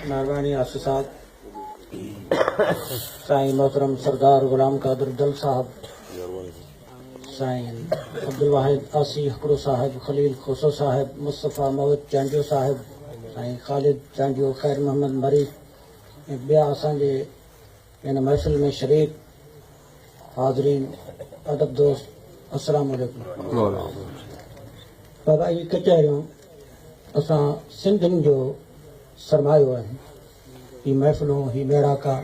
مهرباني آصف صاحب. سائين محترم سردار غلام قادر دل صاحب، سائين عبدالواحد عاصي هڪڙو صاحب، خليل کوسو صاحب، مصطفيٰ موت چانڊيو صاحب، سائين خالد چانڊيو، خير محمد مري ۽ ٻيا اسان جي هن محفل ۾ شريڪ حاضرين، ادب دوست، السلام عليڪم. بابا هي ڪچهريون اسان سنڌين جو سرمايو آهن. هي محفلون، هي ميڙاڪا،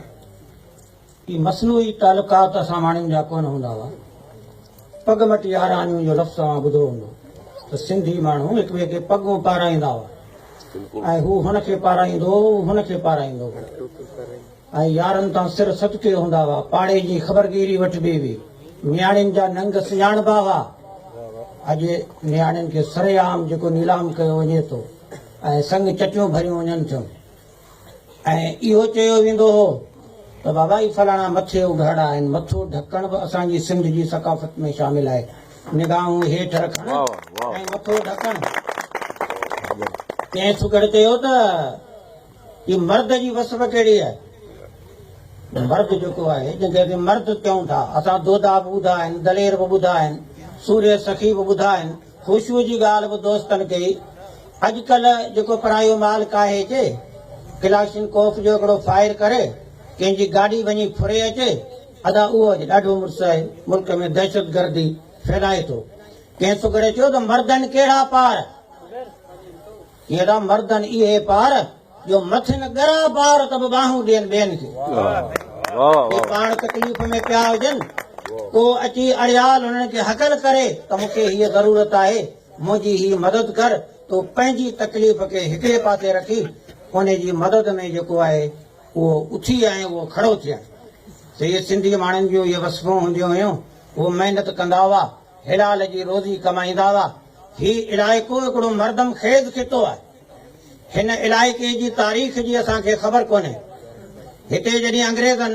هي مصنوعي تعلقات اسان ماڻهن جا ڪونه هوندا هئا. پڳ مٽ يارانيون جو لفظ اوهان ٻڌو هوندو ته سنڌي ماڻهو هڪ ٻئي کي پڳون پارائيندا هئا ۽ هو هن کي پارائيندو هو، هو هن کي پارائيندو هو ۽ يارن تان سر صدقي هوندا هئا. پاڙي جي خبرگيري وٺبي هئي. نياڻين جا ننگ سڃاڻبا هئا. اڄ نياڻين کي سرعام جيڪو نيلام ڪيو وڃي ٿو ۽ سڱ چٽيون ڀريون وڃن ٿيون. ۽ اهو چيو ويندو هو ته بابا هي فلاڻا مٿي اگهاڙا آهن، مٿو ڍڪڻ به اسان جي سنڌ جي ثقافت ۾ شامل آهي، نگاهون هيٺ رکڻ ۽ مٿو ڍڪڻ. ڪنهن سگهڙ چيو ته هي مرد جي وصف ڪهڙي آهي؟ مرد جيڪو آهي، جنهن کي اسين مرد چئون ٿا، اسان دودا به ٻڌا آهن، دلير به ٻڌا آهن، سورهيه سخي به ٻڌا آهن، خوشيء جي ڳالهه به دوستن ڪئي. اڄڪلهه جيڪو پرايو مال ڪاهي اچي، ڪلاشنڪوف جو هڪڙو فائر ڪري، ڪنهن جي گاڏي وڃي ڦري اچي، ادا اهو اڄ ڏاڍو مڙس آهي، ملڪ ۾ دهشتگردي ڦهلائي ٿو. ڪنهن سگهڙ چيو ته مردن ڪهڙا پار؟ چيائين ته مردن اهي پار جو مٿن ڳرا بار ته به ٻانهون ڏين ٻين کي. جي پاڻ تڪليف ۾ پيا هجن، ڪو اچي اڙيال انهن کي هڪل ڪري ته مون کي هيء ضرورت آهي، منهنجي هيء مدد ڪر، تو پنهنجي تڪليف کي هڪڙي پاسي رکي ان جي مدد ۾ جيڪو آهي اهو اٿي ۽ اهو کڙو ٿيڻ. سي اهي سنڌي ماڻهن جون اهي وصفون هونديون هيون. هو محنت ڪندا هئا، حلال جي روزي ڪمائيندا هئا. هي علائقو هڪڙو مردم خيز خطو آهي. هن علائقي جي تاريخ جي اسان کي خبر ڪونهي. هتي جڏهن انگريزن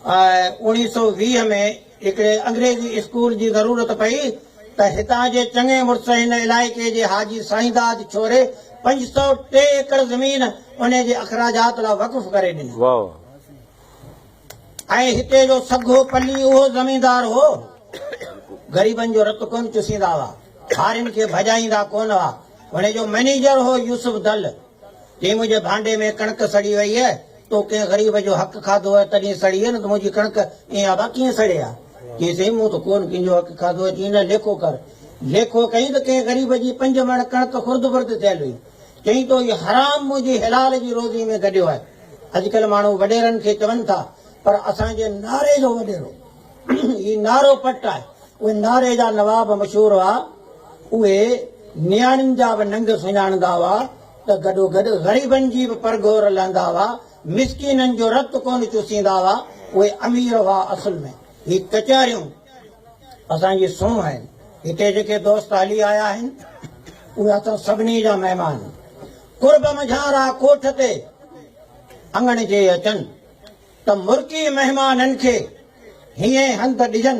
1920 ۾ هڪڙي انگريزي اسڪول جي ضرورت پئي ته هتان جي چڱي مڙس هن علائقي جي حاجي سائينداد ڇوري 503 ايڪڙ زمين انهي جي اخراجات لاء وقف ڪري ڏني. ۽ هتي جو سگهو پلي اهو زميندار هو. غريبن جو رت ڪونه چوسيندا هئا. هارين کي ڀڄائيندا ڪونه هئا. هن جو مئنيجر هو يوسف دل. چيائين منهنجي ڀانڊي ۾ ڪڻڪ سڙي وئي آهي. تو ڪنهن غريب جو حق کاڌو آهي تڏهن سڙي آهي نه ته منهنجي ڪڻڪ ائين ابا ڪيئن سڙي ها. چيائين سائين مون ته ڪونه ڪنهن جو حق کاڌو آهي. چيائين نه ليکو ڪر. ليکو ڪيائين ته ڪنهن غريب جي پنج مڻ ڪڻڪ خرد برد ٿيل هئي. چيائين تو هي حرام منهنجي حلال جي روزي ۾ گڏيو آهي. اڄڪلهه ماڻهو وڏيرن کي چون ٿا پر اسان جي ناري جو وڏيرو هي نارو پٽ آهي. اهي ناري جا نواب مشهور هئا. اهي نياڻين جا به ننگ سڃاڻندا هئا ته گڏوگڏ غريبن جي به پرگهور لهندا هئا. مسڪينن جو رت ڪونه چوسيندا هئا. اهي امير هئا اصل ۾ هي ڪچهريون اسان جي سونهن آهن. هتي جيڪي دوست هلي آيا آهن اهي اسان سڀني جا مهمان. قرب منجهان را ڪوٺ تي اڱڻ جي اچن ته مرڪي مهمانن کي هيئن هنڌ ڏجن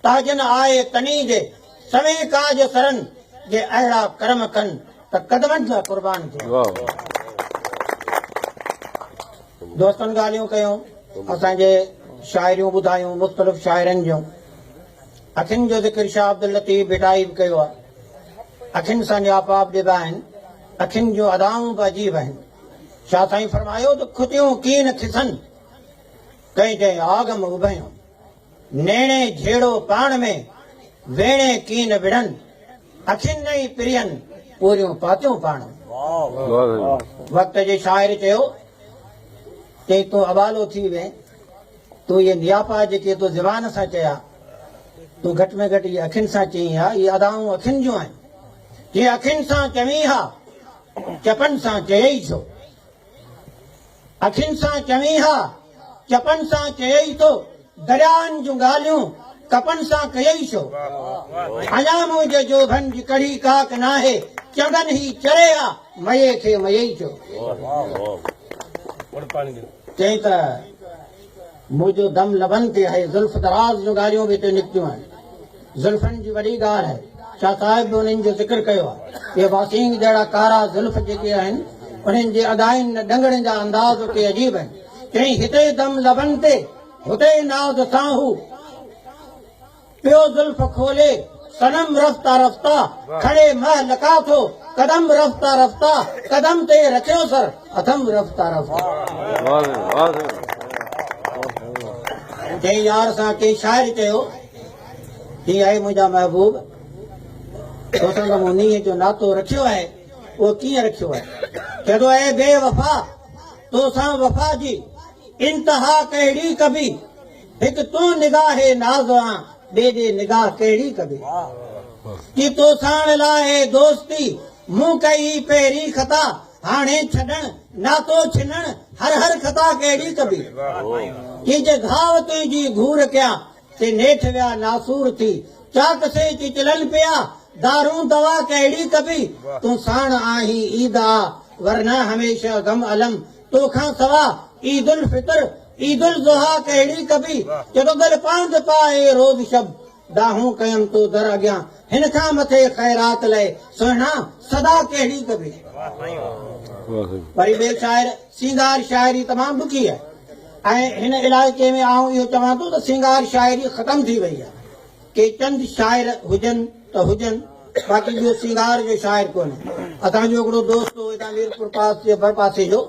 تاجن آء تني جي سوين ڪاج سرن جي اهڙا ڪرم ڪن ته قدمن جا قربان ٿيان. دوستن ڳالهيون ڪيون اسان جي شاعريون ٻڌايون مختلف شاعرن جون اکين جو ذڪر شاهه عبداللطيف ڀٽائي به ڪيو آهي. اکين سان نياپا به ڏبا آهن. اکين جون ادائون به عجيب آهن. شاهه سائين فرمايو ته کتيون ڪين کسن، ڪنهن جنهن آگ م اڀيون. نيڻي جهيڙو پاڻ ۾، ويڻي ڪين وڙهن. اکين نئين پرين، پوريون پاتيون پاڻ ۾. وقت جي شاعر چيو، چئي تون اٻالو ٿي وئين. تون اهي نياپا جيڪي تو زبان سان چيا، تون گهٽ ۾ گهٽ اهي اکين سان چئين ها، اهي ادائون اکين جون آهن. جي اکين سان چوين ها، چپن سان چيئي ڇو؟ اکين سان چوين ها، چپن سان چيئي ٿو، درياهن جون ڳالهيون ڪپن سان ڪيئي ڇو؟ اڃا منهنجي جوڀن جي ڪڙهي ڪاڪ ناهي، چڱن هي چري ها، مئي کي مئي ڇو؟ چيائين ته منهنجو دم لبن تي آهي. زلف دراز جون ڳالهيون به هتي نڪتيون آهن. زلفن جي وڏي ڳالهه آهي. شاهه صاحب به انهن جو ذڪر ڪيو آهي. اهي واسينگ جهڙا ڪارا زلف جيڪي آهن، انهن جي ادائن ڏنگڻ جا انداز ڪي عجيب آهن. چيائين هتي دم لبن تي، هتي ناز سان هو. پيو زلف کولي، صنم رفته رفته، کڻي مه لڪا ٿو، قدم رفته رفته، قدم تي رکيو سر، اٿم رفته رفته. جنهن يار سان ڪنهن شاعر چيو، هي آهي منهنجا محبوب، توسان ته مون نينهن جو ناتو رکيو آهي، اهو ڪيئن رکيو آهي؟ چئي ٿو، اي بي وفا، توسان وفا جي انتها ڪهڙي ڪبي؟ هڪ تون نگاهه ناز آن، ٻئي ڏي نگاهه ڪهڙي ڪبي؟ ڪي توساڻ لاهي دوستي، مون ڪئي پهرين خطا، هاڻي ڇڏڻ، ناتو ڇنڻ، هر هر خطا ڪهڙي ڪبي؟ ڪي جي گهاء تنهنجي گهور ڪيا، سي نيٺ ويا ناسور ٿي، چاڪ سي چچلن پيا، دارون دوا ڪهڙي ڪبي؟ تون ساڻ آهين عيد آ، ورنه هميشه غم الم، تو کان سوا عيد الفطر عيد الضحيٰ ڪهڙي ڪبي؟ چئي ٿو گل پاند پائي روز شب دانهون ڪيم تو در اڳيان هن کان مٿي خيرات لئه سهڻا صدا ڪهڙي ڪبي؟ وري ٻئي شاعر سينگار شاعري تمام ڏکي آهي ۽ هن علائقي ۾ آئون اهو چوان ٿو ته سينگار شاعري ختم ٿي وئي آهي. ڪي چند شاعر هجن ته هجن باقي ٻيو سينگار جو شاعر ڪونهي. اسان جو هڪڙو دوست هو هتان ميرپورخاص جي ڀرپاسي جو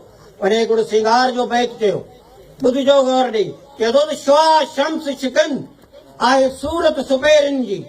ان هڪڙو سينگار جو بيت چيو ٻڌجو غور ڏئي چئي ٿو ته شعاع شمس شڪن آهي صورت سپيرين جي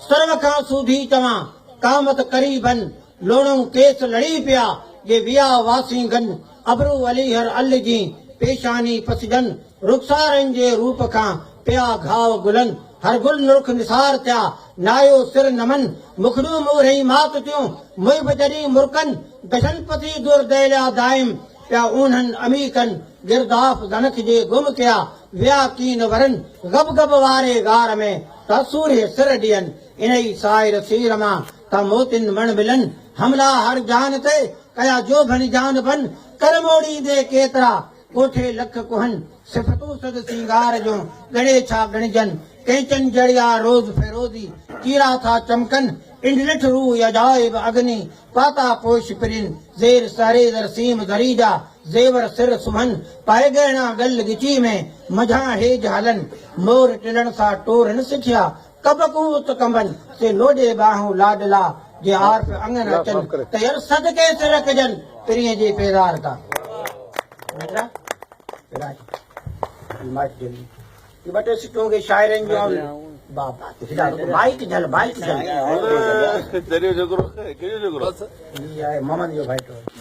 سرو کان سوڌي چوان قامت قريبن لوڻئون ڪيس لڙي پيا جي ويا واسينگن ابرو اليهر ال جين پيشاني پسجن رخسارن جي روپ کان پيا گهاء گلن، هر گل نرخ نثار ٿيا، نايو سر نمن، مکڙيون مورهين مات ٿيون، محب جڏهين مرڪن، گشن پسي در دهليا دائم، پيا اونهن عميقن، گرداف زنخ جي گم ڪيا، ويا ڪين ورن، غب غب واري غار ۾، تا سورهيه سر ڏين، انهي سائر سير مان، تا موتين مڻ ملن، حملا هر جان تي، ڪيا جوڀن جان بن، ڪر موڙيندي ڪيترا، ڪوٺي لک ڪوهن، صفتون سڌ سينگار جون، ڳڻي ڇا ڳڻجن، ڪينچن جڙيا روز فيروزي، چيرا ٿا چمڪن، انڊلٺ روح عجائب اگني، پاتا پوش پرين، زير سهري زر سيم زري جا، زيور سر سونهن، پائي ڳهڻا ڳل ڳچي ۾، منجهان هيج هلن، مور ٽلڻ سا ٽور نه سکيا، ڪبڪون ات ڪنبن، سي لوڏي ٻانهون لاڏلا، جي عارف اڱڻ اچن، ته ير صدقي سر رکجن، پرينء جي پيزار تان. ٻه ٽي سٽون ڪي شاعرن جون بابا مائيڪ جھل مائيڪ جھل. ڪهڙو ڇوڪرو ڪهڙو ڇوڪرو هي آهي محمد جو ڀائٽو.